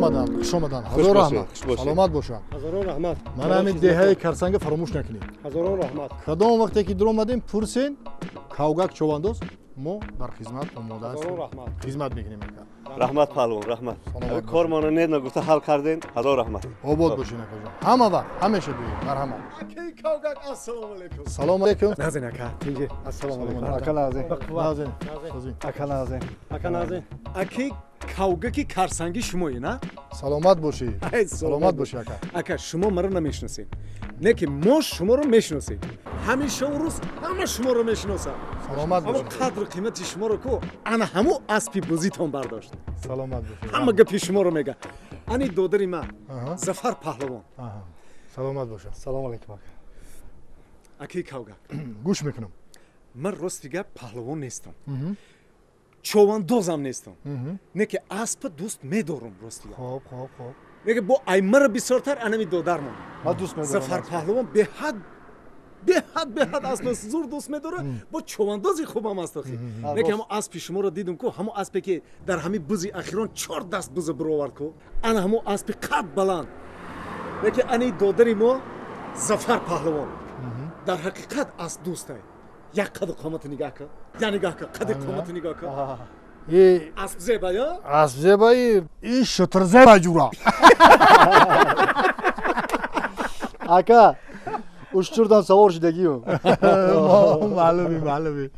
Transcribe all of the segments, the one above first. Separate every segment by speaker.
Speaker 1: Омаданд, хуш омаданд. Ҳазор раҳмат, саломат бошанд.
Speaker 2: Ҳазорон раҳмат.
Speaker 1: Ман ҳамин деҳаи Карсанга фаромӯш накунед.
Speaker 2: Ҳазорон раҳмат.
Speaker 1: Кадом вақте ки дуромадем, пурсен Кавгак човандоз, мо дар хизмат омода ҳастем, хизмат мекунем.
Speaker 3: Раҳмат, паҳлавон, раҳмат. Кормона не нагуфта ҳал кардем, ҳазор раҳмат.
Speaker 1: Обод бошед, акаҷон, ҳама вақт ҳамеша биёед, марҳамат.
Speaker 4: Акаи Кавгак, ассалому алайкум.
Speaker 1: Салому алайкум.
Speaker 4: Назин ака, тинҷи.
Speaker 2: Ассалому алайкум. Ака, назин.
Speaker 1: Назин.
Speaker 2: Ака, назин. Ака, назин.
Speaker 4: Акаи Кавгаки Карсанги шумое, на?
Speaker 1: Саломат бошӣ, саломат бошӣ, ака.
Speaker 4: Ака, шумо маро намешиносед, не ки мо шуморо мешиносем. Ҳамеша рӯз ҳама шуморо мешиносад.
Speaker 1: Саломат
Speaker 4: бошед. Қадру қимати шуморо ку ана ҳамун аспи бузитон бардошт.
Speaker 1: Саломат бошед.
Speaker 4: Ҳама гапи шуморо мега. Ани додари ман, Зафар паҳлавон.
Speaker 1: Саломат бошад.
Speaker 2: Салому алайкум, ака.
Speaker 4: Акаи Кавгак.
Speaker 1: Гӯш мекунам.
Speaker 4: Ман, рости гап, паҳлавон нестам, човандозам нестам, не ки аспа дӯст медорам, рости гап.
Speaker 1: Хоб, хоб, хоб.
Speaker 4: Неки бо аймара бисёртар анами додармон.
Speaker 2: Ман дӯст медорам.
Speaker 4: Зафар паҳлавон беҳад, беҳад, беҳад аспа зур дӯст медорад, бо човандози хубам аст охи. Не ки ҳамо аспи шуморо дидум ку, ҳамо аспе ки дар ҳамин бузи ахирон чор даст буза бировард ку, ана ҳамо аспи қад баланд. Не ки ани додари мо Зафар паҳлавон дар ҳақиқат асп дӯстай. Як қаду қомату нигоҳ кун, я нигоҳ кун, қади қомату нигоҳ кун. Асп зеба ё?
Speaker 1: Асп зебаи, и шутр зеба ҷура.
Speaker 2: Ака, уштурдан савор шудагиюм.
Speaker 1: Маълуми, маълуми.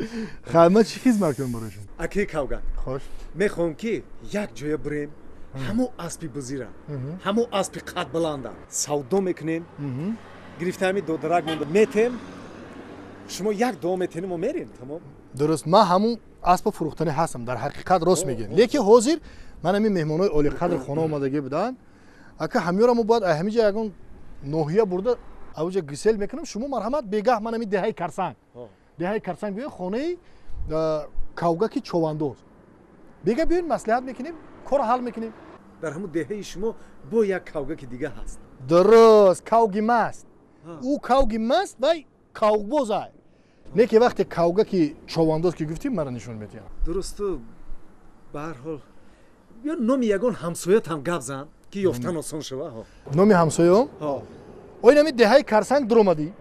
Speaker 1: Хай, ман чӣ хизмат кунам барои шумо?
Speaker 4: Акаи Кавгак.
Speaker 1: Хош.
Speaker 4: Мехоҳам, ки як ҷоя бирем, ҳамон аспи бузира, ҳамон аспи қадбаланда савдо мекунем, гирифта ҳами додарак монда метем, шумо як дуо метенем, мо мерем, тамом.
Speaker 1: Дуруст, ман ҳамун аспа фурӯхтанӣ ҳастам, дар ҳақиқат, рост мегӯем. Лекин ҳозир ман ҳамин меҳмонҳои олиқадр хона омадагӣ буданд, ака, ҳамёра мо бояд ҳамиҷа ягон ноҳия бурда, авҷа гисел мекунам. Шумо марҳамат, бегаҳ ман ҳамин деҳаи Карсанг, деҳаи Карсанг биёед, хонаи Кавгаки човандоз. Бега биёед, маслиҳат мекунем, корро ҳал мекунем.
Speaker 4: Дар ҳамун деҳаи шумо бо як кавгаки дига ҳаст.
Speaker 1: Дуруст, кавги маст. Ӯ кавги маст, вай кавгбозай. Не ки вақте кавгаки човандоз ки гуфтӣ, маро нишон медиҳам.
Speaker 4: Дурусту, ба ҳар ҳол, ё номи ягон ҳамсоятам гап зан, ки ёфтан осон шава.
Speaker 1: Номи ҳамсоём? Ой, нами деҳаи Карсанг дуромадӣ,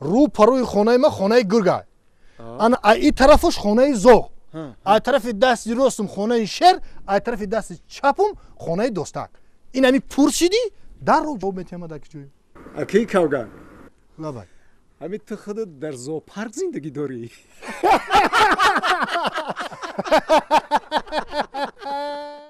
Speaker 1: рӯ парои хонаи ман хонаи гургай, ана ай тарафаш хонаи зоғ, ай тарафи дасти ростум хонаи шер, ай тарафи дасти чапум хонаи достак. Ин ҳами пурсидӣ, дарров ҷавоб метиҳам дар ки ҷой.
Speaker 4: Акаи Кавгак.
Speaker 1: Лабай.
Speaker 4: Ҳамин ту худат дар зоопарк зиндагӣ дорӣ.